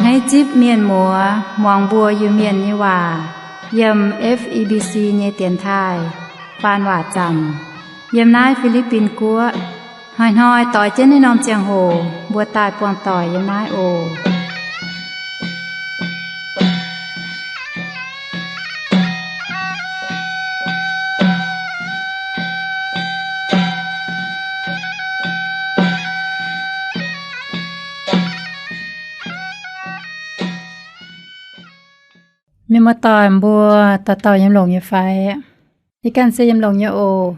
Naaiv zipv mienh muoz muangx mbuo Iu-Mienh nyei waac yiem F E B C nyei dienx taaih faan waac zanc yiem naaiv Fi^li^bin Guoqv. Hnoi-hnoi doix jienv naaiv norm ziangh hoc mbuo daaih buangh doic yiem naaiv oc. Mienh muoz-doic mbuo, dauh dauh yiem longx nyei fai? Yie ganh se yiem longx nyei oc.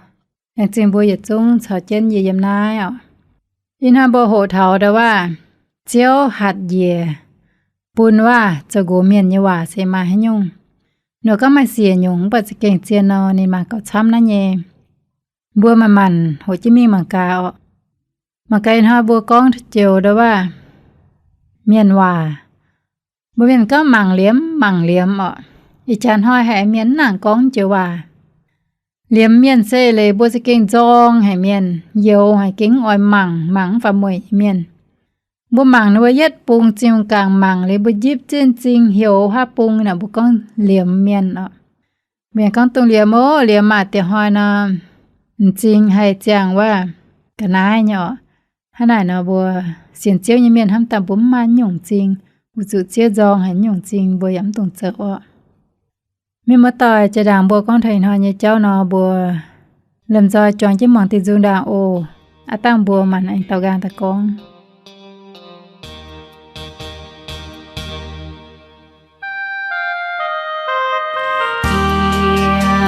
Laengz zingh mbuo yietc zungv caux jienv yie yiem naaiv oc. Ih hnoi mbuo hoqc taux ndau wuov, Ziouv hatc njiec bun wuov zoux nqox mienh nyei waac se maaih haaix nyungc. Nor gorngv maaih siec nyungc mv baac za'gengh zien nor ninh maaih gauh camv naaiv nyei. Mbuo manc-manc hoqc jienv mingh mangc gaax oc. Mangc gaax ih hnoi mbuo gorngv joux ndau wuov mienh waac. Mbuo mienh gorngv mangc liemh mangc liemh oc. Ih jaax hnoi haiz mienh mv nangc gorngv joux waac. Liemh mienh se leiz mbuo za'gengh nzorng haic mienh, youx haic, gengh mv oix mangc, mangc mv faaux mueic mienh. Mbuo mangc ninh mbuo yietv bung zingh gaangc mangc liuz mbuo njipv zinh zingh heuc haav bung naaic mbuo gorngv liemh mienh oc. Mienh gorngv dongh liemh oc, liemh maah, dieh hnoi nor m'zing haih ziangh wuov ga'naaiv nyei oc. Hnangv naaic nor mbuo sienx Ziouv nyei mienh hnamv daaih mbuo mv maaih nyungc m'zing, weic zuqc Ziouv nzorng haic nyungc m'zing mbuo yaac mv dungx zoux oc. Mienh muoz-doic, jiex ndaangc mbuo gorngv taux ih hnoi nyei jauv nor mbuo lomh nzoih juangc jienv muangx diuh nzung ndaangc oc. Aav dangh mbuo maanc aengx daaux nqaang daaih gorngv.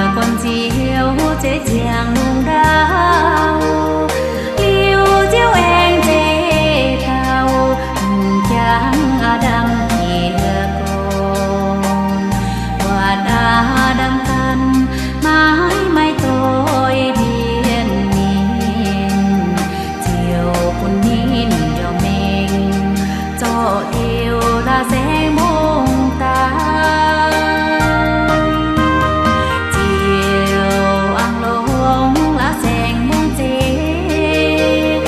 Yie gorn Ziouv zeix ziangx lungh ndau, liuz Ziouv aengx zeix dauh m'jangc Aa^ndam jiex gorn. Buatc Aa^ndam ganh maiv maaih doix-ndiev ninh, Ziouv bun ninh njormh mengh zorqv diuh la'saengx mbungv daaih. Ziouv aengx longc la'saengx mbungv zeiv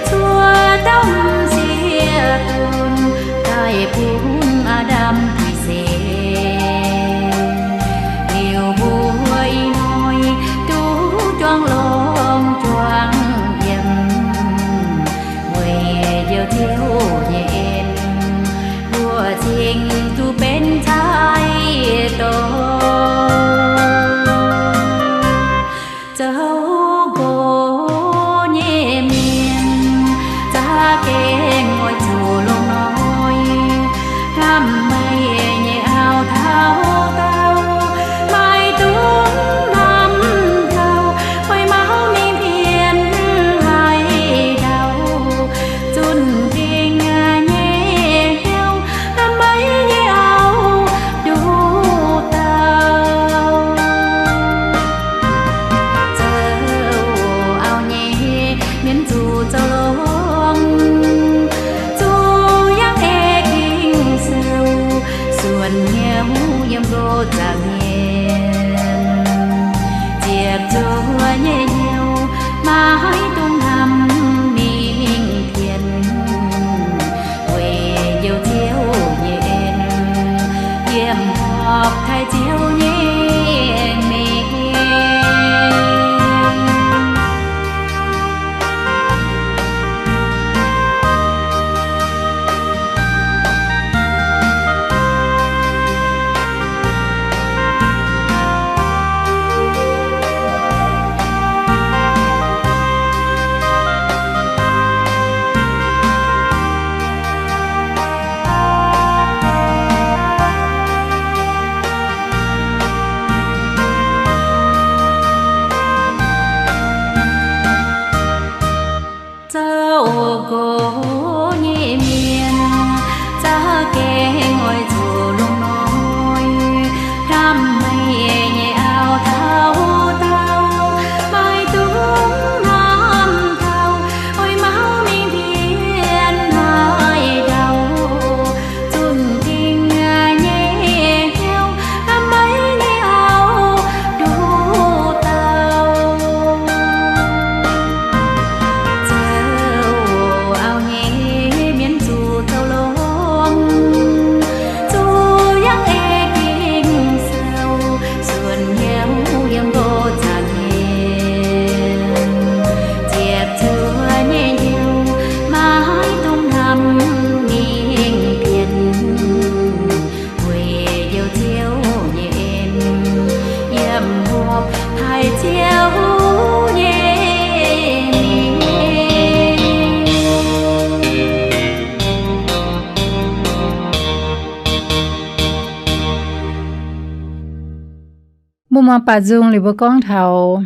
cuotv dauh m'sieqv dunh daaih bun Aa^ndam dingc seix. Liuz mbuo ih hnoi duqv juangc longx juangc yiem, weic Njoux Ziouv nyei en, mbuo cingx zuqc benx cai-dorn. Zoux nqox nyei mienh za'gengh oix zuqc longx hnoi, hnamv meih nyei auv taux daauh, maiv dungx hnamv gauh, oix mauv mingh pienx haaix dauh zunh dingh nyei hnyouv, hnamv meih nyei auv nduqc dauh. Zoux auv nyei mienh zuqc zoux longx, zuqc yangh ei Ging-Sou, suonc hnyouv yiem nqox zaangc mienh, ziepc zuoqv nyei hnyouv maiv dungx hnamv mingh pienx, weic Njoux Ziouv nyei en, yiem horpc taaih Ziouv nyei mengh. Mbuo muangx baac nzung liuz mbuo gorngv taux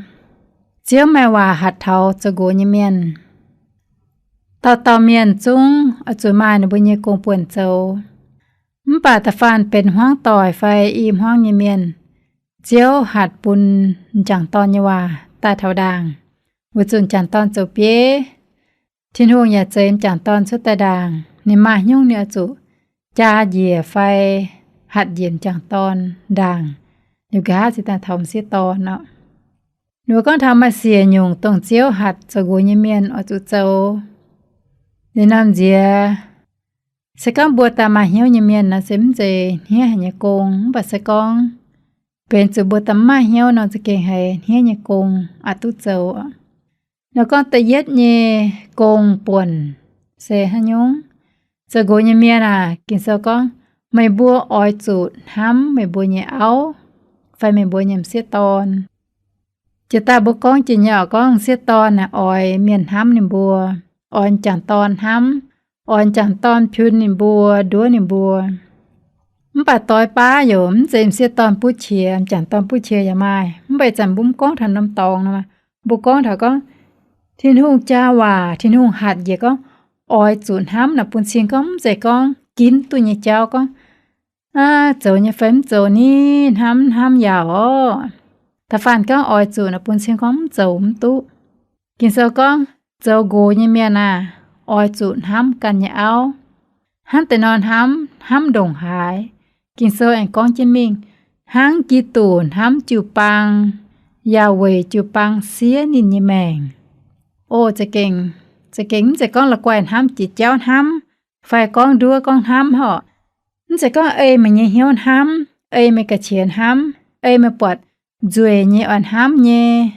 Ziouv maaih waac hatc taux zoux nqox nyei mienh. Dauh dauh mienh zungv oix zuqc maaih ninh mbuo nyei gong-buonc zoux. Mv baac da'faanh benx hmuangv doic fai i hmuangv nyei mienh, Ziouv hatc bun m'jangc dorn nyei waac daaih taux ndaangc, weic zuqc m'jangc dorn zoux bieiv. Tin-Hungh yaac zeix m'jangc dorn cuotv daaih ndaangc. Ninh maaih haaix nyungc ninh oix zuqc jaa njiec fai hatc njiec m'jangc dorn ndaangc, liuz nqa'haav ziouc daaih taux m'sieqv dorn orqc. Ninh mbuo gorngv taux maaih siec nyungc dongh Ziouv hatc zoux nqox nyei mienh oix zuqc zoux. Liuz norm nziex, se gorngv mbuo daaih maaih hnyouv nyei mienh nor se mv zeiz hniev haic nyei gong, mv baac se gorngv benx zuqc mbuo daaih mv maaih hnyouv nor za'gengh haiz hniev nyei gong aqc duqv zoux. Nor gorngv da'yietv nyei gong-buonc se haaix nyungc? Zoux nqox nyei mienh aah, Ging-Sou gorngv, meih mbuo oix zuqc hnamv meih mbuo nyei auv fai meih mbuo nyei m'sieqv dorn. Jiex daaih mbuo gorngv jiex nyei oc, gorngv m'sieqv dorn naaic oix mienh hnamv ninh mbuo, oix m'jangc dorn hnamv, oix m'jangc dorn piun ninh mbuo, nduov ninh mbuo. Mv baac doix baav yaac mv zeiz m'sieqv dorn buov qiex, m'jangc dorn buov qiex yaac maaih. Mv baac ih zanc mbuo mv gorngv taux norm dorngx nor, mbuo gorngv taux gorngv Tin-Hungh jaa waac, Tin-Hungh hatc njiec gorngv oix zuqc hnamv naaic bun cing gorngv mv zeiz gorngv ginv duqv nyei jauv gorngv, aa, zoux nyei fai mv zoux ni, hnamv hnamv yaac orqc. Da'faanh gorngv oix zuqc naaic bun cing gorngv mv zoux mv duqv. Ging-Sou gorngv zoux nqox nyei mienh aah, oix zuqc hnamv ganh nyei auv. Hnangv deix nor hnamv, hnamv ndongc haaix? Ging-Sou aengx gorngv jienv mingh, hnangv Giduc hnamv jiu-baang, yaac weic jiu-baang siev ninh nyei maengc. O, za'gengh, za'gengh mv zeiz gorngv la'guaih hnamv jiex jauv hnamv, fai gorngv nduov gorngv hnamv horqc. Mv zeiz gorngv ei meih nyei hnyouv hnamv, ei meih ga'qiex hnamv, ei meih buatc nzueic nyei oix hnamv nyei,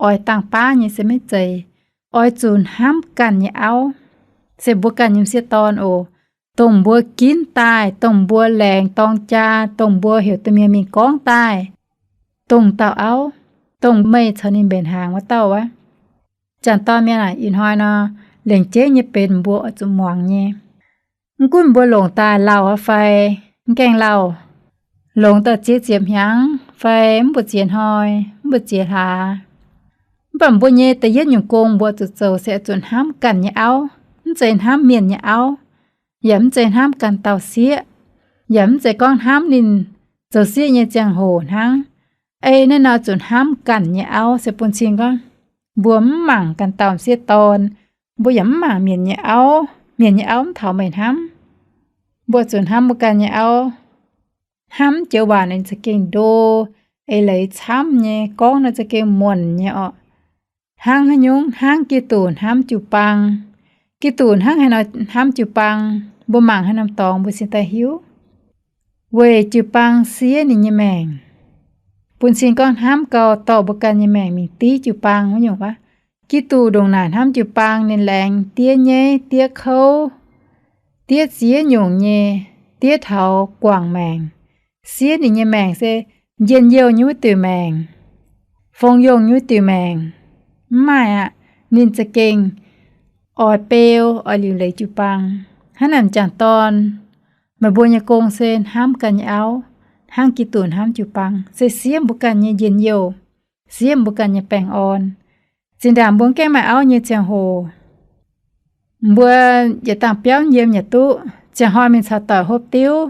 oix dangh baav nyei se maiv zeiz. Oix zuqc hnamv ganh nyei auv, se mbuo ganh nyei m'sieqv dorn oc. Dongh mbuo ginv daaih, dongh mbuo laengz dorng jaa, dongh mbuo heuc domh mienh mingh gorngv daaih, dongh dauh auv, dongh meih caux ninh mbenc hnaangx wuov dauh wuov. M'jangc dorn mienh aah, ih hnoi nor, lengc jeiv nyei benx mbuo oix zuqc muangx nyei. Mv gunv mbuo longc daaih lauh fai mv gaengh lauh, longc daaih ziex ziepc hnyangx fai mv buatc ziex hnoi, mv buatc ziex hlaax, mv baac mbuo nyei da'yietv nyungc gong mbuo zuqc zoux se oix zuqc hnamv ganh nyei auv, mv zeiz hnamv mienh nyei auv, yaac mv zeiz hnamv ganh dauh sieqv, yaac mv zeiz gorngv hnamv ninh zoux sieqv nyei ziangh hoc hnangv. Ei naaiv nor zuqc hnamv ganh nyei auv se bun cing gorngv mbuo mv mangc ganh dauh m'sieqv dorn, mbuo yaac mv mangc mienh nyei auv, mienh nyei auv mv taux meih hnamv. Mbuo zuqc hnamv mbuo ganh nyei auv. Hnamv joux waac ninh za'gengh ndo, eix leiz camv nyei, gorngv nor za'gengh muonc nyei orqc. Hnangv haaix nyungc? Hnangv Giduc hnamv jiu-baang. Giduc hnangv haaix nor hnamv jiu-baang, mbuo mangc haaix norm dorngx mbuo cingx daaih hiuv. Weic jiu-baang siev ninh nyei maengc. Bun cing gorngv hnamv gau dorh mbuo ganh nyei maengc mingh div jiu-baang wuov nyungc wuov. Giduc ndongc naaic hnamv jiu-baang, ninh laengz diev nyeiv, diev kouv, diev ziex nyungc nyei, diev taux guangc maengc. Siev ninh nyei maengc se njien-youh nyei wuov diuc maengc, fongc yongh nyei wuov diuc maengc. Mv maaih aqv. Ninh za'gengh oix beu, oix liuc leiz jiu-baang. Hnangv naaic m'jangc dorn, meih mbuo nyei gong se hnamv ganh nyei auv hnangv Giduc hnamv jiu-baang, se siev mbuo ganh nyei njien-youh, siev mbuo ganh nyei baengh orn. Zinh ndaangc mbuo mv gaengh maaih auv nyei ziangh hoc, mbuo yietc dangh biauv yiem yaac duqv, ziangh hnoi mingh caux doic hopv diuv,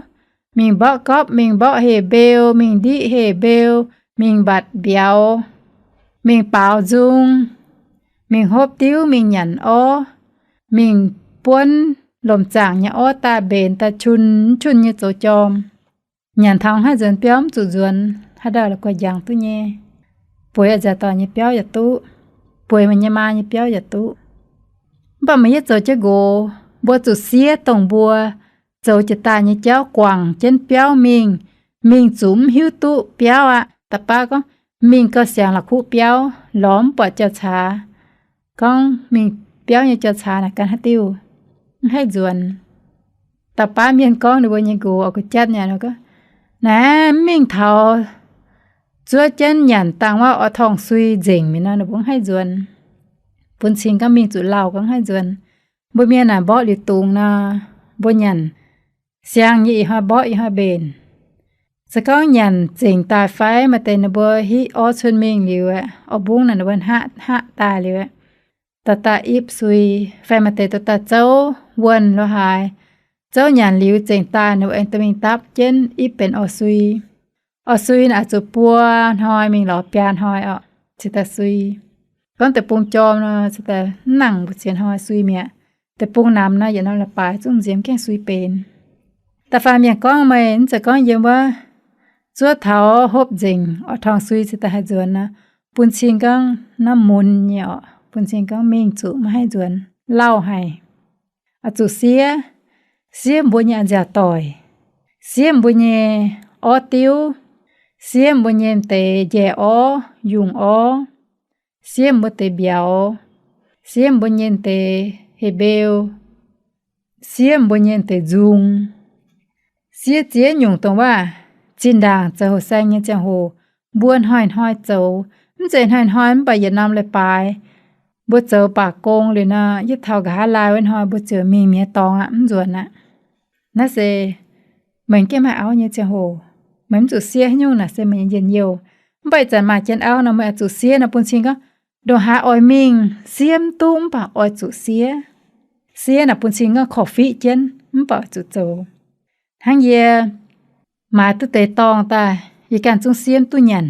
mingh mborqv gopv, mingh mborqv heh mbeu, mingh ndiqv heh mbeu, mingh mbatc mbiauz, mingh baaux nzung, mingh hopv diuv, mingh nyanc orv, mingh buonv lomc zaangc nyei orv daaih mbenc daaih qun, qun nyei zoux jorm. Nyanc taux haaix nzuonx biauv mv zuqc nzuonx, haaix dauh la'guaih njangx duqv nyei. Bueix a'nziaauc doic nyei biauv yaac duqv, bueix meih nyei maa nyei biauv yaac duqv. Mv baac meih yie zoux jienv nqox, mbuo zuqc siev dongh mbuo zoux jiex daaih nyei jauv guangc jienv biauv mingh, mingh zuqc mv hiuv duqv biauv aqv. Da'baav gorngv mingh gauh siangx la'kuqv biauv, lorz mv buatc jauv-caax. Gorngv mingh biauv nyei jauv-caax naaic gan haaix diuh, mv haih nzuonx. Da'baav mienh gorngv ninh mbuo nyei nqox oix gu'jatv nyanc, naaic mv mingh taux zuov jienv nyanc dangh wuov oix torngv sui nzengc mi'aqv nor, ninh mbuo mv haih nzuonx. Bun cing gorngv mingh zuqc lauh gorngv haih nzuonx. Mbuo mienh naaic mborqv liuz dungz nor, mbuo nyanc siang nyei ih hnoi mborqv ih hnoi mbenc. Se gorngv nyanc zengc daaih fai maaih deix ninh mbuo hitv orv cuotv mingh liuz aeqv, orv mbungv naaic ninh mbuo hngaqv hngaqv daaih liuz aeqv, dorh daaih ipv sui, fai maaih deix dorh daaih zouv wuonh lo haaix, zouv nyanc liuz zengc daaih ninh mbuo aengx dorh mingh dapv jienv ipv benx orv sui. Orv sui naaic zuqc buo hnoi mingh lorz biaa hnoi orqc, cingx daaih sui. Gorngv deic-bung jorm nor, cingx daaih mv nangc mbu'ziex hnoi sui mi'aqv. Deic-bung namx nor, yietc norm leiz-baaix zungv nziex mv gaengh sui benx. Da'faanh mienh gorngv meih mv zeiz gorngv yiem wuov zuov taux hopv nzengc oix torngv sui cingx daaih haih nzuonx nor, bun cing gorngv naaiv mun nyei orqc, bun cing gorngv mingh zuqc maiv haih nzuonx, lauh haic. Oix zuqc siev, siev mbuo nyei a'nziaauc doic, siev mbuo nyei orv diuv, siev mbuo nyei deix njaeh orv, yungh orv, siev mbuo deix mbiauz, siev mbuo nyei deix heh mbeu, siev mbuo nyei deix nzung, siev ziex nyungc dongh waac zinh ndaangc zoux houh saeng nyei ziangh hoc, mbuo hnoi-hnoi zoux. Mv zeiz hnoi-hnoi mv baac yietc norm leiz-baaix mbuo zoux baac gong liuz nor, yietv taux nqa'haav laai wuov hnoi mbuo ziouc mingh mienh dorngx aqv, mv nzuonx aqv. Naaiv se meih gengh maaih auv nyei ziangh hoc, meih mv zuqc siev haaix nyungc naaic se meih nyei njien-youh. Mv baac ih zanc maaih jienv auv nor, meih oix zuqc siev nor bun cing gorngv ndongc haaix oix mingh siev mv duqv mv baac oix zuqc siev. Siev naaic bun cing gorngv korv-fiqv jienv mv baac oix zuqc zoux. Hnangv yie maaiz duqv deix dorngh daaih, yie ganh zungv siev mv duqv nyanc,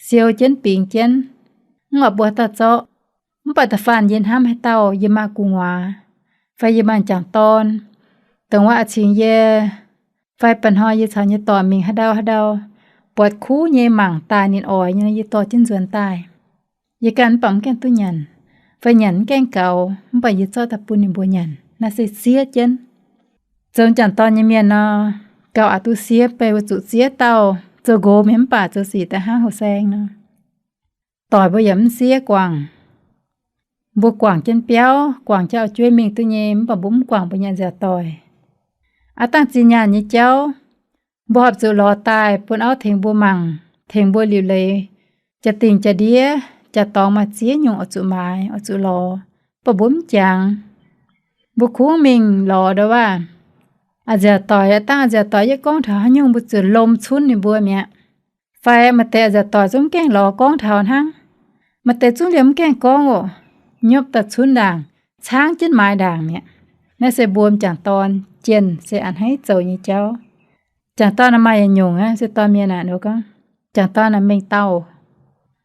siou jienv bingx jienv, mv oix buo dauh zorqv. Mv baac da'faanh yie hnamv haaix dauh yie maaih gu'nguaaz, fai yie maaih m'jangc dorn, dongh wuov a'cingx yie, fai ba'hnoi yie caux nyei dorc mingh haaix ndau haaix ndau, buatc kuv nyei mangc daaih ninh oix nyei nor, yie dorh jienv nzuonx daaih. Yie ganh mv baac mv gaengh duqv nyanc, fai nyanc mv gaengh gaux, mv baac yie zorqv daaih bun ninh mbuo nyanc. Naaiv se siev jienv. Zoux m'jangc dorn nyei mienh nor, gauh aqc duqv siev, beiv wuov zuqc ziex dauh zoux nqox mienh mv baac zoux sic daaih hnangv houh saeng nor. Doic mbuo yaac mv siev guangc. Mbuo guangc jienv biauv, guangc jienv auv-jueiv mingh duqv nyei, mv baac mbuo mv guangc mbuo nyei a'nziaauc doic. Aav dangh zinh nyaanh nyei jauv, mbuo horpc zuqc lorz daaih bun auv tengx mbuo mangc, tengx mbuo liuc leiz, jaa-dingh jaa-ndiev, jaa-dorngx maaih ziex nyungc oix zuqc maaiz, oix zuqc lorz, mv baac mbuo mv jangx. Mbuo kungx mingh lorz ndau waac a'nziaauc doic. Aav dangh a'nziaauc doic yietv gorngv taux haaix nyungc mbuo ziouc lomh cunv ninh mbuo mi'aqv. Fai maaih deix a'nziaauc doic zungv mv gaengh lorz gorngv taux hnangv. Maaih deix zungv liemh mv gaengh gorngv oc, nyopv daaih cunv ndaangc, caangv jienv maaiz ndaangc mi'aqv. Naaiv se mbuo m'jangc dorn jienh se a'hneiv zoux nyei jauv. M'jangc dorn maaih yietc nyungc aqv, se dorn mienh aac, ninh gorngv, m'jangc dorn mengh dauh,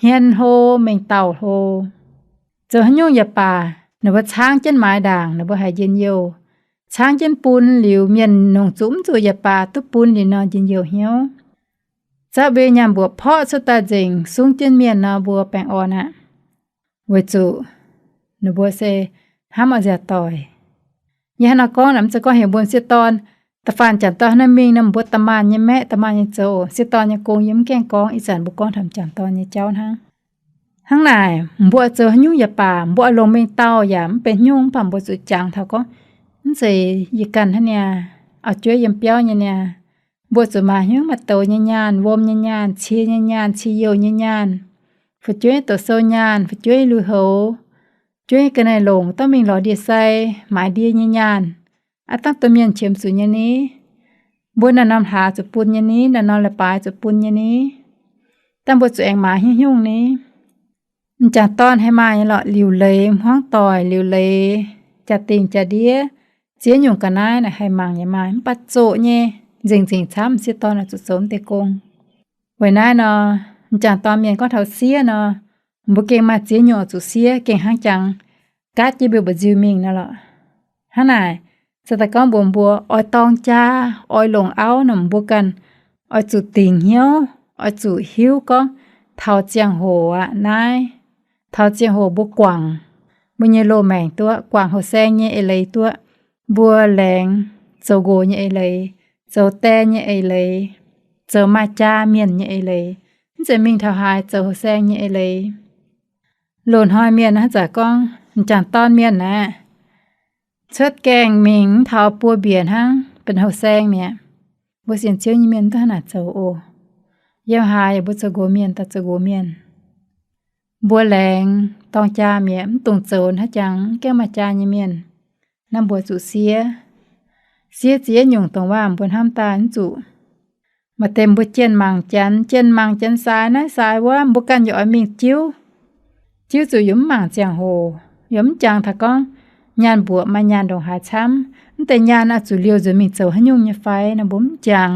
hmien hlo, mengh dauh hlo. Zoux haaix nyungc yaac baac ninh mbuo caangv jienv maaiz ndaangc, ninh mbuo haiz njien-youh. Caangv jienv bun liuz, mienh nongc zuqc mv zuqc yaac baac duqv bun liuz nor njien-youh hnyouv. Zauv mbuo nyaanh mbuoqc porqv cuotv daaih nzengc, sungv jienv mienh nor, mbuo baengh orn aqv. Weic zuqc ninh mbuo se hnamv a'nziaauc doic. Yie hnangv naaiv gorngv naaic, mv zeiz gorngv heuc mbuo m'sieqv dorn, da'faanh m'jangc dorn hnangv mingh nor, mbuo da'maanh nyei maeqv, da'maanh nyei zoux. M'sieqv dorn nyei gong yie mv gaengh gorngv, ih zanc mbuo gorngv taux m'jangc dorn nyei jauv hnangv. Hnangv naaic, mbuo zoux haaix nyungc yaac baac, mbuo oix longc mengh dauh yaac mv benx haaix nyungc, mv baac mbuo zuqc jangx taux gorngv, mv zeiz yie ganh hnangv niaa, auv-jueiv yiem biauv nyei niaa. Mbuo zuqc maaih hnyouv maaih douz nyei nyaanh, wuom nyei nyaanh, cie nyei nyaanh, cie youh nyei nyaanh, fu'jueiv doqc sou nyaanh, fu'jueiv lui-houx, jueiv ga'naaiv longc dorh mingh lorz ndie-sai, maaiz ndie nyei nyaanh. Aav dangh domh mienh qiemx zuqc nyei ni? Mbuo naaiv norm hlaax zuqc bun nyei ni? Naaiv norm leiz-baaix zuqc bun nyei ni? Dangh mbuo zuqc aengx maaiz haaix nyungc ni? M'jangc dorn haih maaih nyei lorqc, liuc leiz hmuangv doic, liuc leiz jaa-dingh jaa-ndiev, ziex nyungc ga'naaiv naaic haih mangc yaac maaih, mv baac zoqc nyei, nzengc-nzengc camv m'sieqv dorn oix zuqc zoux mv deix gong. Weic naaiv nor, m'jangc dorn mienh gorngv taux siev nor, mbuo gengh maaih ziex nyungc oix zuqc siev, gengh hnangv jangx gaatv jienv mbuo mba'nziu mingh nor lorqc. Hnangv naaic, se daaih gorngv mbuox mbuo oix dorng jaa, oix longc auv nor, mbuo ganh oix zuqc dingc hnyouv, oix zuqc hiuv gorngv taux ziangh hoc aqv naaiv, taux ziangh hoc mbuo guangc mbuo nyei loz-maengc duqv, guangc houh saeng nyei eix leiz duqv, mbuo laengz zoux nqox nyei eix leiz, zoux die nyei eix leiz, zoux maaih jaa mienh nyei eix leiz, mv zeiz mingh taux haaix zoux houh saeng nyei eix leiz. Loz-hnoi mienh hnangv zanc gorngv m'jangc dorn mienh aqv, cuotv gaengh mingh mv taux buo mbiec hnangv benx houh saeng mi'aqv. Mbuo sienx Ziouv nyei mienh mv duqv hnangv naaic zoux oc. Yiem haaix yaac mbuo zoux nqox mienh daaih zoux nqox mienh. Mbuo laengz dorng jaa mi'aqv, mv dungx zoux hnangv jangx mv gaengh maaih jaa nyei mienh. Naaiv mbuo zuqc siev. Siev ziex nyungc dongh waac mbuo hnamv daaih mv zuqc. Maaih deix mbuo jienh mangc janx, jienh mangc janx sai naaiv sai wuov, mbuo ganh yaac oix mingh jiuv. Jiuv zuqc yaac mv mangc ziangh hoc, yaac mv jangx taux gorngv nyaanh mbuoqc maaih nyaanh ndongc haaix camv, mv deix nyaanh oix zuqc liouh nzuonx mingh zoux haaix nyungc nyei fai nor, mbuo mv jangx.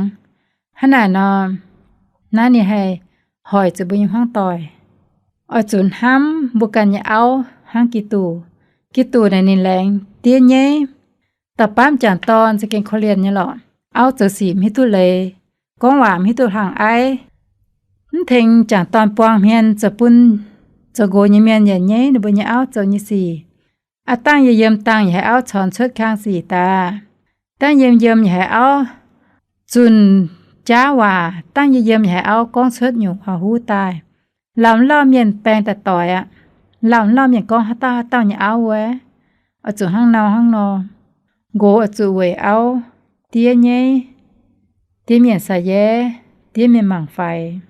Hnangv naaic nor, naaiv ninh haih hoic zuqc mbuo nyei hmuangv doic oix zuqc hnamv mbuo ganh nyei auv hnangv Giduc. Giduc naaic ninh laengz diev nyeiv, dauh baamv m'jangc dorn za'gengh korv-lienh nyei lorqc. Auv zoux sic mv hiuv duqv leiz, gorngv waac mv hiuv duqv hlang aiv. Mv tengx m'jangc dorn buang hmien zoux bun zoux nqox nyei mienh yaac nyeiv ninh mbuo nyei auv zoux nyei sic. Aav dangh yie yiem dangh yaac haiz auv corc cuotv kang sic daaih. Dangh yiem yiem yaac haiz auv zunh jaav waac, dangh yiem yiem yaac haiz auv gorngv cuotv nyungc huaax huv daaih. Lauh lauh mienh baeng daaih doic aqv. Lauh lauh mienh gorngv haaix dauh haaix dauh nyei auv wuov, oix zuqc hnangv nor hnangv nor. Nqox oix zuqc weic auv diev nyeiv, diev mienh sa'yev, diev mienh mangc faix.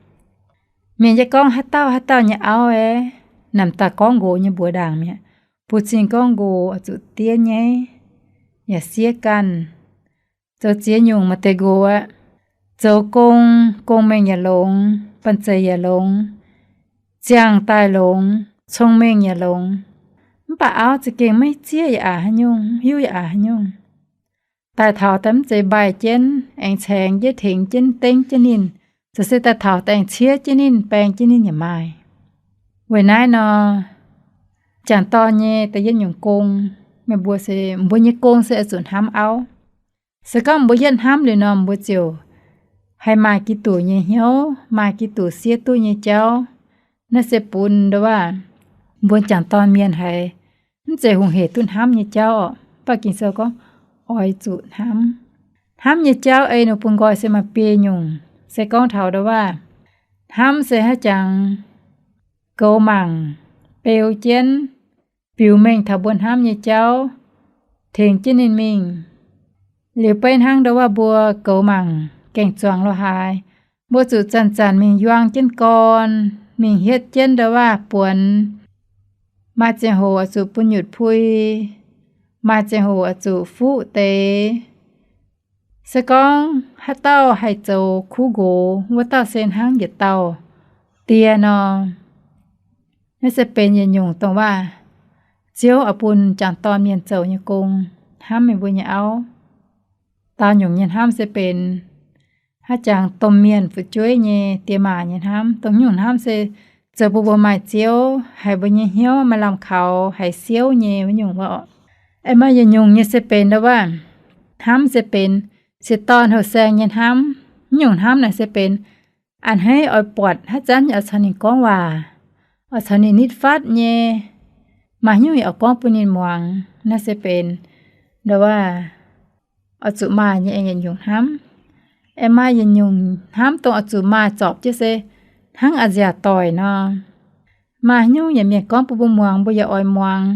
Mienh yie gorngv haaix dauh haaix dauh nyei auv aeqv, namx daaih gorngv nqox nyei mbuox ndaangc mi'aqv. Bun cing gorngv nqox oix zuqc diev nyeiv, yaac siev ganh. Zoux ziex nyungc maaih deix nqox aqv. Zoux gong, gong-mengh yaac longx, banh zeic yaac longx, ziangh daaih longx, cong-mengh yaac longx. Mv baac auv za'gengh maiv zieqv yaac aqc haaix nyungc, mv hiuv yaac aqc haaix nyungc. Daaih taux daaih mv zeiz mbaih jienv, aengx caengx jienv, tengx jienv, dengv jienv ninh, zoux se daaih taux daaih aengx ciev jienv ninh, baeng jienv ninh yaac maaih. Weic naaiv nor, m'jangc dorn nyei da'yietv nyungc gong, meih mbuo se, mbuo nyei gong se oix zuqc hnamv auv. Se gorngv mbuo yietv hnamv liuz nor, mbuo ziouc haih maaih Giduc nyei hnyouv, maaih Giduc siev duqv nyei jauv. Naaiv se bun ndo waac mbuo m'jangc dorn mienh haiz mv zeiz hungh heic duqv hnamv nyei jauv orqc. Mv baac Ging-Sou gorngv oix zuqc hnamv. Hnamv nyei jauv ei ninh bun nqoi se maaih biei nyungc. Se gorngv taux ndo waac hnamv se haaix jangx goux mangc, beu jienv, biux mengh taux mbuo hnamv nyei jauv, tengx jienv ninh mingh. Liuz beiv hnangv ndo waac mbuo goux mangc gaeng-zuangx lo haaix, mbuo zuqc zanc-zanc mingh yuang jienv gorn, mingh hietv jienv ndo waac buonx. Maaih ziangh hoc oix zuqc bun nyutc pui, maaih ziangh hoc oix zuqc fuqv deix. Se gorngv haaix dauh haih zoux kuv nqox, wuov dauh se hnangv yietc dauh die nor. Naaiv se benx yietc nyungc dongh waac Ziouv oix bun m'jangc dorn mienh zoux nyei gong, hnamv meih mbuo nyei auv. Daauh nyungc nyei hnamv se benx haaix jangx domh mienh fu'jueiv nyei diex maac nyei hnamv. Dongh nyungc hnamv se zoux bun mbuo maaih Ziouv, haiz mbuo nyei hnyouv maaih lamh kaux, haiz siouv nyei wuov nyungc wuov orqc. Aengx maaih yietc nyungc nyei se benx ndo waac hnamv se benx sieqv dorn houh saeng nyei hnamv. Wuov nyungc hnamv naaic se benx a'hneiv oix buatc haaix zanc oix caux ninh gorngv waac, oix caux ninh nitv fatv nyei, maaih haaix nyungc yaac oix gorngv bun ninh muangx. Naaiv se benx ndo waac oix zuqc maaih nyei yietc nyungc hnamv. Aengx maaih yietc nyungc hnamv dongh oix zuqc maaih zorpc jienv se hnangv a'nziaauc doic nor. Maaih haaix nyungc yaac mienh gorngv bun mbuo muangx, mbuo yaac oix muangx.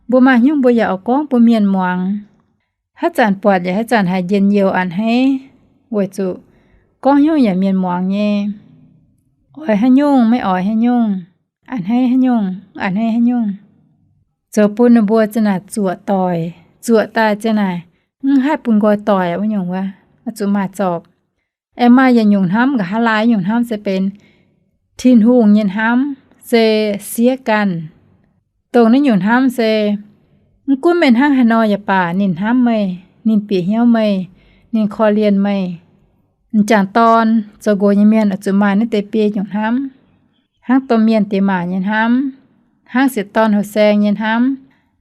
Mbuo maaih haaix nyungc mbuo yaac oix gorngv bun mienh muangx. Haaix zanc buatc yaac haaix zanc haiz njien-youh a'hneiv, weic zuqc gorngv haaix nyungc yaac mienh muangx nyei. Oix haaix nyungc maiv oix haaix nyungc, a'hneiv haaix nyungc, a'hneiv haaix nyungc, zoux bun ninh mbuo za'naaic zuoqc doic, zuoqc daaih za'naaic mv haih bun nqoi doic wuov nyungc wuov, oix zuqc maaih zorpc. Aengx maaih yietc nyungc hnamv, nqa'haav laai nyungc hnamv se benx Tin-Hungh nyei hnamv, se siev ganh. Dongh naaiv nyungc hnamv se mv gunv meih hnangv haaix nor yaac baac ninh hnamv meih, ninh bieqc hnyouv meih, ninh korv-lienh meih. M'jangc dorn zoux nqox nyei mienh oix zuqc maaih naaiv deix biei nyungc hnamv, hnangv domh mienh diex maac nyei hnamv, hnangv sieqv dorn houh saeng nyei hnamv,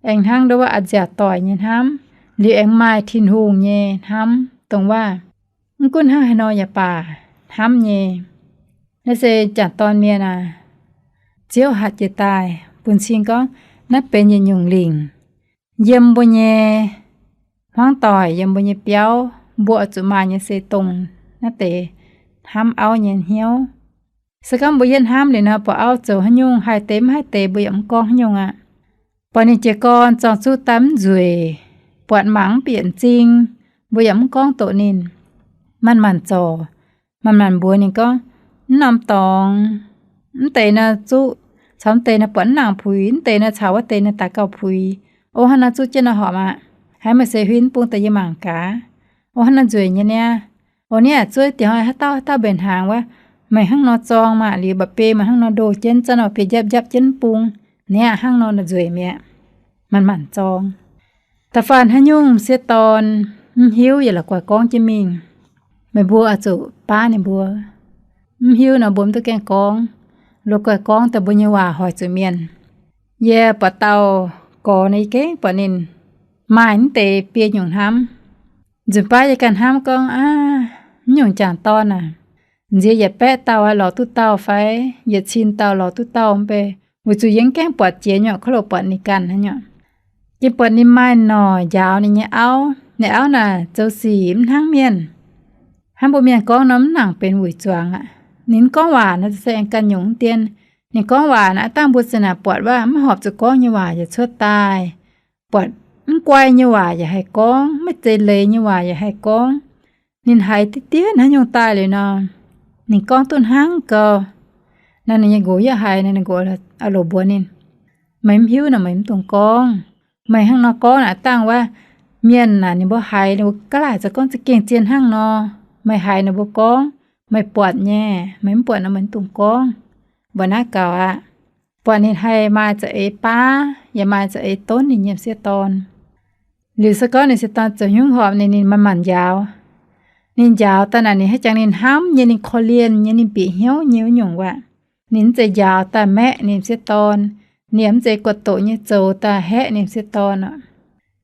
aengx hnangv ndo waac a'nziaauc doic nyei hnamv, liuz aengx maaih Tin-Hungh nyei hnamv, dongh waac mv gunv hnangv haaix nor yaac baac hnamv nyei. Naaiv se m'jangc dorn mienh aac, Ziouv hatc jiez daaih bun cing gorngv naaiv benx yietc nyungc lingc yiem mbuo nyei hmuangv doic, yiem mbuo nyei biauv, mbuo oix zuqc maaih nyei se dongh naaiv deix hnamv auv nyei hnyouv. Se gorngv mbuo yietv hnamv liuz nor, buatc auv zoux haaix nyungc, haih deix mv haih deix, mbuo yaac mv gorngv haaix nyungc aqv. Buatc ninh jiez gorn zorng-zuqv daaih mv nzueic, buatc mangc mv bieqc m'zing, mbuo yaac mv gorngv doqc ninh. Manc-manc zorc, manc-manc mbuox ninh gorngv, mv norm dorngx, mv deix nor zuqv caux mv deix nor buatc mv nangc puix, mv deix nor caux wuov deix nor daaih gauh puix. O, hnangv naaiv zuqv jienv nor horpc aqv. Haiz meih se huin mv bung daaih yie mangc gaax. O, hnangv naaiv nzueic nyei niaa. O, niaa zuov dieh hnoi haaix dauh haaix dauh mbenc hnaangx wuov, meih hnangv nor zorng maah, liuz mba'biei meih hnangv nor ndoh jienv, zanc nor biei njapv njapv jienv bung, niaa hnangv nor nzueic mi'aqv. Manc-manc zorng. Da'faanh haaix nyungc m'sieqv dorn mv hiuv yaac la'guaih gorngv jienv mingh. Meih mbuo oix zuqc baav ninh mbuo. Mv hiuv nor mbuo mv duqv gaengh gorngv. La'guaih gorngv daaih mbuo nyei waac hoic zuqc mienh. Yie buatc dauh gorx naaic, yie gengh buatc ninh maaih mv deix biei nyungc hnamv. Nzunc baav yie ganh hnamv gorngv, Aav, mv nyungc jangc dorn aac, nziex yietc baeqv dauh lorz duqv dauh fai yietc cin dauh lorz duqv dauh mv bei, weic zuqc yie mv gaengh buatc jiex nyei, kov loh buatc ninh ganh hnangv nyei. Yie buatc ninh maaih norqc njaaux ninh nyei auv. Ninh auv naaic zoux sic mv hnangv mienh. Hnangv mbuo mienh gorngv nor, mv nangc benx wuic zuangx aqv. Ninh mv gorngv waac nor, se aengx ganh nyungc mv dien. Ninh gorngv waac naaic, aav dangh mbuo za'naaic buatc waac mv horpc zuqc gorngv nyei waac yaac cuotv daaih. Buatc mv guai nyei waac yaac haih gorngv, maiv zeiz leiz nyei waac yaac haih gorngv. Ninh haiz diqv diev haaix nyungc daaih liuz nor, ninh gorngv duqv hnangv gau. Naaiv ninh nyei nqox yaac haiz, ninh nqox oix lorz mbuox ninh, Meih mv hiuv nor meih mv dungx gorngv. Meih hnangv nor gorngv naaic, aav dangh wuov mienh naaic ninh mbuo haiz ninh mbuo ga'laaic zoux gorngv za'gengh zien hnangv nor. Meih haiz ninh mbuo gorngv, meih buatc nyei. Meih mv buatc nor meih mv dungx gorngv. Mbuo naaiv gaux aqv. Buatc ninh haih maaih za'eix baav yaac maaih za'eix donv ninh nyei m'sieqv dorn. Liuz se gorngv ninh m'sieqv dorn zoux haaix nyungc horpc ninh, ninh manc-manc njaaux. Ninh njaaux daaih naaic ninh haaix jangx ninh hnamv nyei, ninh korv-lienh nyei, ninh bieqc hnyouv nyei wuov nyungc waac. Ninh mv zeiz njaaux daaih maeqv ninh m'sieqv dorn. Ninh yaac mv zeiz guatc doqc nyei zoux daaih haeqv ninh m'sieqv dorn oc.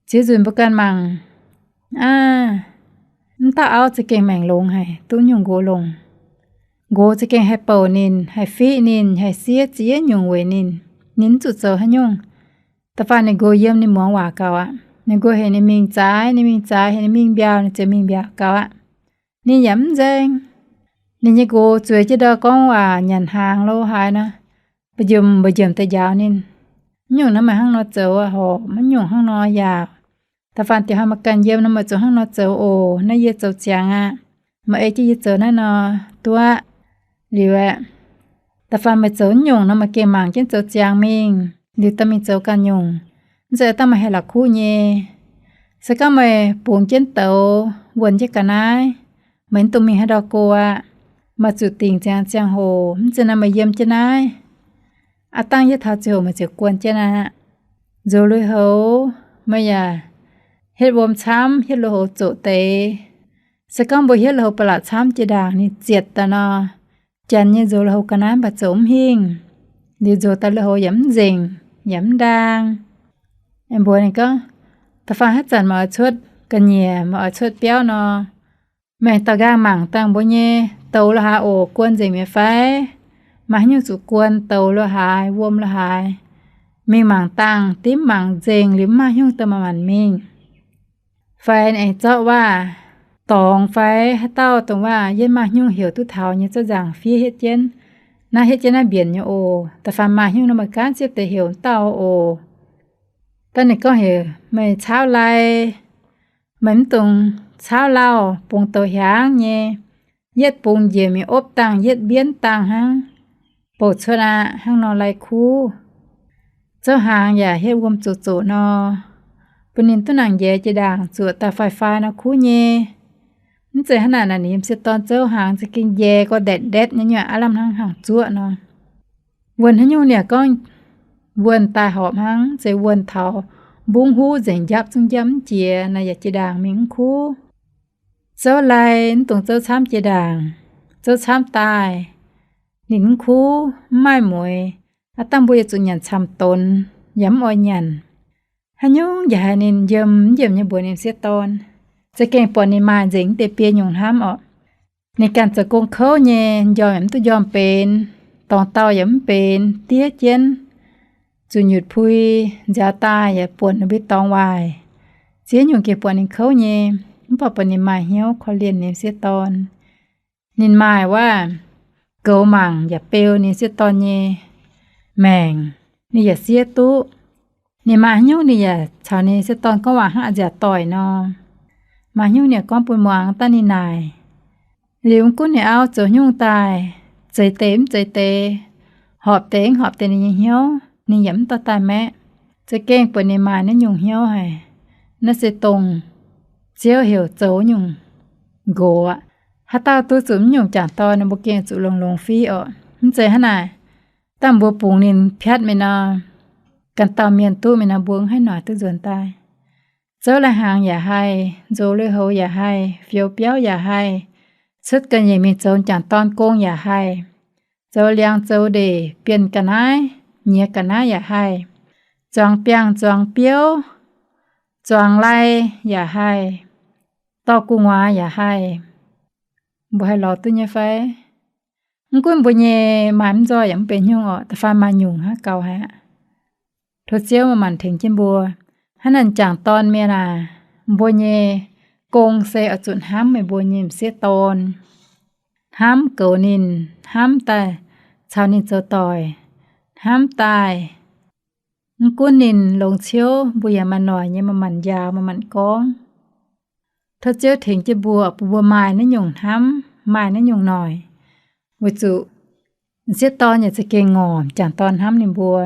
Ziex nzunc mbuo ganh mangc, aav, mv dauh auv za'gengh maengc longx haic, duqv nyungc nqox longc. Nqox za'gengh haih bouc ninh, haih fiqv ninh, haih siev ziex nyungc weic ninh. Ninh mv zuqc zoux haaix nyungc. Da'faanh ninh nqox yiem ninh muangx waac gaux aqv. Ninh nqox heuc ninh mingh zaaix, ninh mingh zaaix, heuc ninh mingh mbiauh, ninh ziouc mingh mbiauh gaux aqv. Ninh yaac mv nzaeng. Ninh nyei nqox zueiz jienv ndau gorngv waac nyanc hnaangx lo haaix nor, mba'njomc mba'njomc deix njaaux ninh. Mv nyungc naaiv meih hnangv nor zoux horpc, mv nyungc hnangv nor yaac. Da'faanh dieh hnoi meih ganh yiem nor meih zuqc hnangv nor zoux oc. Naaiv yie zoux ziangx aqv. Meih ei jienv yie zoux naaiv nor duqv liuz aqv. Da'faanh meih zoux mv nyungc nor meih gengh mangc jienv zoux ziangx mingh, liuz daaih mingh zoux ganh nyungc. Mv zeiz dangh meih haih la'kuqv nyei. Se gorngv meih bungx jienv douz wuonh jienv ga'naaiv, meih mv dungx mingh haaix ndau go aqv. Meih zuqc dingc ziangx ziangh hoc, mv zeiz nor meih yiem jienv naaiv. Aav dangh yie taux ziangh hoc meih ziouc guon jienv aqv. Nzox lui-houx meih yaac hietv wuom camv, hietv lui-houx zoqc deix. Se gorngv mbuo hietv lui-houx ba'laqc camv jiex ndaangc ninh zietc daaih nor, janx nyei nzox lui-houx ga'naaiv mv baac zoux mv hingh. Liuz nzox daaih lui-houx yaac mv nzengc, yaac mv ndaang. Mbuox ninh gorngv, da'faanh haaix zanc meih oix cuotv ga'nyiec, meih oix cuotv biauv nor, meih daux nqaang mangc dangh mbuo nyei douz lo haaix oc, guon nzengc mi'aqv fai? Maaih haaix nyungc zuqc guon, douz lo haaix, wuom lo haaix? Mingh mangc dangh, dimv mangc nzengc liuz mv maaih haaix nyungc daaih manc-manc mingh. Fai aengx zorqv waac dorngx fai haaix dauh dongh waac yiem maaih haaix nyungc heuc duqv taux nyei zorqv nzaangc fiev hietv jienv. Naaiv hietv jienv naaiv mbienc nyei oc. Da'faanh maaih haaix nyungc nor meih gaanv ziepv deix heuc dauh oc. Daaih ninh gorngv heuc meih caauv lai, meih mv dungx caauv lauh, bungx douz hiaangv nyei. Yietv bungx njiec mingh opv dangh, yietv mbienv dangh hnangv. Bouc cuotv aqv, hnangv nor lai kuv. Zouv hnaangx yaac hietv wuom zoqc zoqc nor, bun ninh duqv nangc njaix jiex ndaangc zuoqc daaih faix-faix nor kuv nyei. Mv zeiz hnangv naaic, naaic ninh m'sieqv dorn zouv hnaangx za'gengh njaix gorx ndaetv ndaetv nyei, aav lamh hnangv hnaangx zuoqv nor. Wuonh haaix nyungc ninh yaac gorngv wuonh daaih horpc hnangv, se wuonh taux mbungv huv nzengc njapv zungv njapv mv jiex, naaic yaac jiex ndaangc mingh mv kuv. Zouv lai mv dungx zouv camv jiex ndaangc, zouv camv daaih ninh mv kuv, mv maaih mueix. Aav dangh mbuo yaac zuqc nyanc camv donx, yaac mv oix nyanc. Haaix nyungc yaac haiz ninh yiem mv yiemc nyei mbuox ninh m'sieqv dorn. Za'gengh buatc ninh maaih nzengc mv deix biei nyungc hnamv orqc. Ninh ganh zoux gong kouv nyei, njormh yaac mv duqv njormh benx, dorngx dauh yaac mv benx, diev jienv, zuqc nyutc pui, nziaaux daaih yaac buonc ninh mbuo dorngx waaic. Ziex nyungc gengh buatc ninh kouv nyei, mv baac buatc ninh maaih hnyouv korv-lienh ninh m'sieqv dorn. Ninh maaih waac goux mangc yaac beu ninh m'sieqv dorn nyei maengc, ninh yaac siev duqv. Ninh maaih haaix nyungc ninh yaac caux ninh m'sieqv dorn gorngv waac hnangv a'nziaauc doic nor. Maaih haaix nyungc ninh yaac gorngv bun muangx daaih ninh naaic. Liuz mv gunv ninh auv zoux haaix nyungc daaih, zeix deix mv zeix deix, horpc deix mv horpc deix ninh nyei hnyouv, ninh yaac mv dorh daaih maeqv. Za'gengh buatc ninh maaih naaiv nyungc hnyouv haic. Naaiv se dongh Ziouv heuc zoux nyungc nqox aqv. Haaix dauh duqv zuqc mv nyungc jangc dorn, mbuo gengh zuqc longx-longx fiqv orqc. Mv zeiz hnangv naaic, dangh mbuo bungx ninh piatv mingh nor, ganh dauh mienh duqv mingh nor, mbuo mv haih noic duqv nzuonx daaih. Zouv lai-hnaangx yaac haih, nzox lui-houx yaac haih, fioux biauv yaac haih, cuotv ga'nyiec mingh zoux jangc dorn gong yaac haih, zoux liangx zoux ndeic bienh ga'naaiv, nyiex ga'naaiv yaac haih, zuangx biangh zuangx biouv, zuangx lai yaac haih, dorh gu'nguaaz yaac haih. Mbuo haih lorz duqv nyei fai? Mv gunv mbuo nyei maaih mv nzoih yaac mv benx nyungc orqc, da'faanh maaih nyungc hnangv gaux haic aqv. Tov Ziouv manc-manc tengx jienv mbuo. Hnangv naaic jangc dorn mienh aac, mbuo nyei gong se oix zuqc hnamv meih mbuo nyei m'sieqv dorn, hnamv goux ninh, hnamv daaih caux ninh zoux doic, hnamv daaih mv gunv ninh longx ciouv, mbuo yaac manc-manc noic nyei, manc-manc njaaux, manc-manc gorngv. Tov Ziouv tengx jienv mbuo, bun mbuo maaih naaiv nyungc hnamv, maaih naaiv nyungc noic, weic zuqc m'sieqv dorn yaac za'gengh ngorc jangc dorn hnamv ninh mbuo.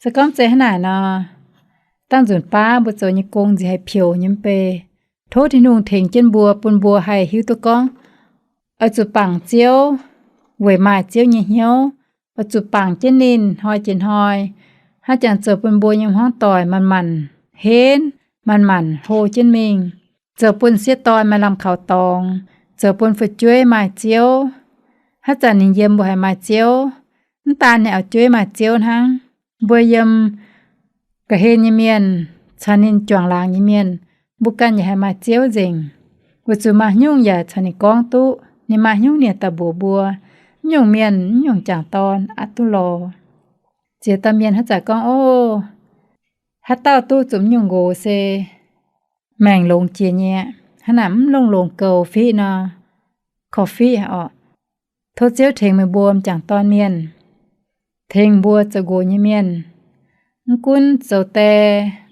Se gorngv zeiz hnangv naaic nor, dangh nzunc baav mbuo zoux nyei gong nziex haih peux nyei mv bei. Tov Tin-Hungh tengx jienv mbuo, bun mbuo haih hiuv duqv gorngv oix zuqc bangc Ziouv, weic maaih Ziouv nyei hnyouv, oix zuqc bangc jienv ninh hnoi jiex hnoi, hnangv jangx zoux bun mbuo nyei hmuangv doic manc-manc henv, manc-manc hlo jienv mingh, zoux bun sieqv dorn maaih lamh kaux dorngx, zoux bun fu'jueiv maaih Ziouv. Haaix zanc ninh yiem mbuo haiz maaih Ziouv, mv daan ninh auv-jueiv maaih Ziouv hnangv, mbuo yiem ga'hlen nyei mienh caux ninh juangc laangz nyei mienh, mbuo ganh yaac haiz maaih Ziouv nzengc, weic zuqc maaih nyungc yaac caux ninh gorngv duqv, ninh maaih nyungc ninh daaih mbuox mbuo. Mv nyungc mienh, mv nyungc jangc dorn aqv duqv lorz. Ziex dauh mienh haaix zanc gorngv, Ov, haaix dauh duqv zuqc mv nyungc nqox se maengc longx jiex nyei aqv. Hnangv naaic mv longx-longx goux fiqv nor, korv-fiqv orqc. Tov Ziouv tengx meih mbuo m'jangc dorn mienh, tengx mbuo zoux nqox nyei mienh, mv gunv zoux die,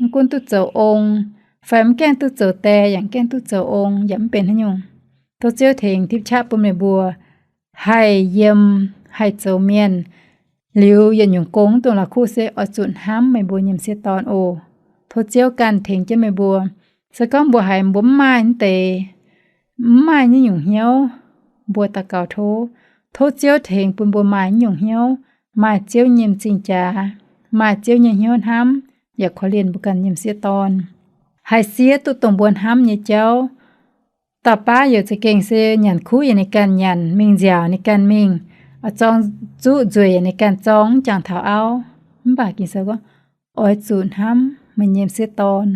mv gunv duqv zoux ong, fai mv gaengh duqv zoux die yaac mv gaengh duqv zoux ong yaac mv benx haaix nyungc. Tov Ziouv tengx tipv qaqv bun meih mbuo haih yiem, haih zoux mienh, liuz yietc nyungc gong mv dungx la'kuqv se oix zuqc hnamv meih mbuo nyei m'sieqv dorn oc. Tov Ziouv ganh tengx jienv meih mbuo. Se gorngv mbuo haiz mbuo mv maaih mv deix, mv maaih naaiv nyungc hnyouv, mbuo daux gaux tov, tov Ziouv tengx bun mbuo maaih naaiv nyungc hnyouv, maaih Ziouv nyei m'zing jaax, maaih Ziouv nyei hnyouv hnamv yaac korv-lienh mbuo ganh nyei m'sieqv dorn. Haih siev duqv dongh mbuo hnamv nyei jauv. Dauh baav youc za'gengh se nyanc kuv yaac ninh ganh nyanc, mingh nziaauc ninh ganh mingh, zorng zuqv nzueic yaac ninh ganh zorng, mv jangx taux auv. Mv baac Ging-Sou gorngv, oix zuqc hnamv meih nyei m'sieqv dorn.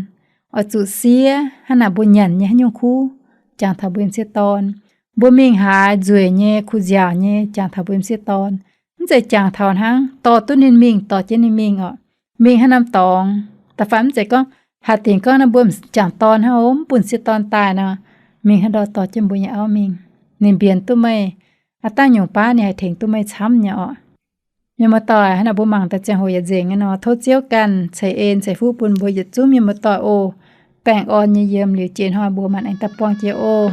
Oix zuqc siev hnangv naaic mbuo nyanc nyei haaix nyungc kuv, jangx taux mbuo nyei m'sieqv dorn. Mbuo mingh haaix nzueic nyei, kuh nziaauc nyei, jangx taux mbuo nyei m'sieqv dorn. Mv zeiz jangx taux hnangv, dorh duqv ninh mingh, dorh jienv ninh mingh orqc. Mingh haaix norm dorngx, da'faanh mv zeiz gorngv haaix dingc gorngv naaiv mbuo m'jangc dorn hnangv, mv bun m'sieqv dorn daaih nor, mingh haaix ndau dorh jienv mbuo nyei auv mingh. Ninh mbienx duqv meih, aav dangh nyungc baav ninh haih tengx duqv meih camv nyei orqc. Mienh muoz-doic, hnangv naaic mbuo mangc daaih ziangh hoc yietc nzengc nyei nor, tov Ziouv ganh ceix en ceix fuqv bun mbuo yietc zungv mienh muoz-doic oc. Baengh orn nyei yiem liuz jiex hnoi mbuo maanc aengx daaih buangh jiex oc.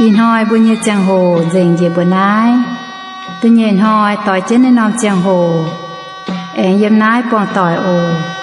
Ih hnoi mbuo nyei ziangh hoc nzengc njiec mbuo naaiv. Da'nyeic hnoi doix jienv naaiv norm ziangh hoc aengx yiem naaiv buangh doic oc.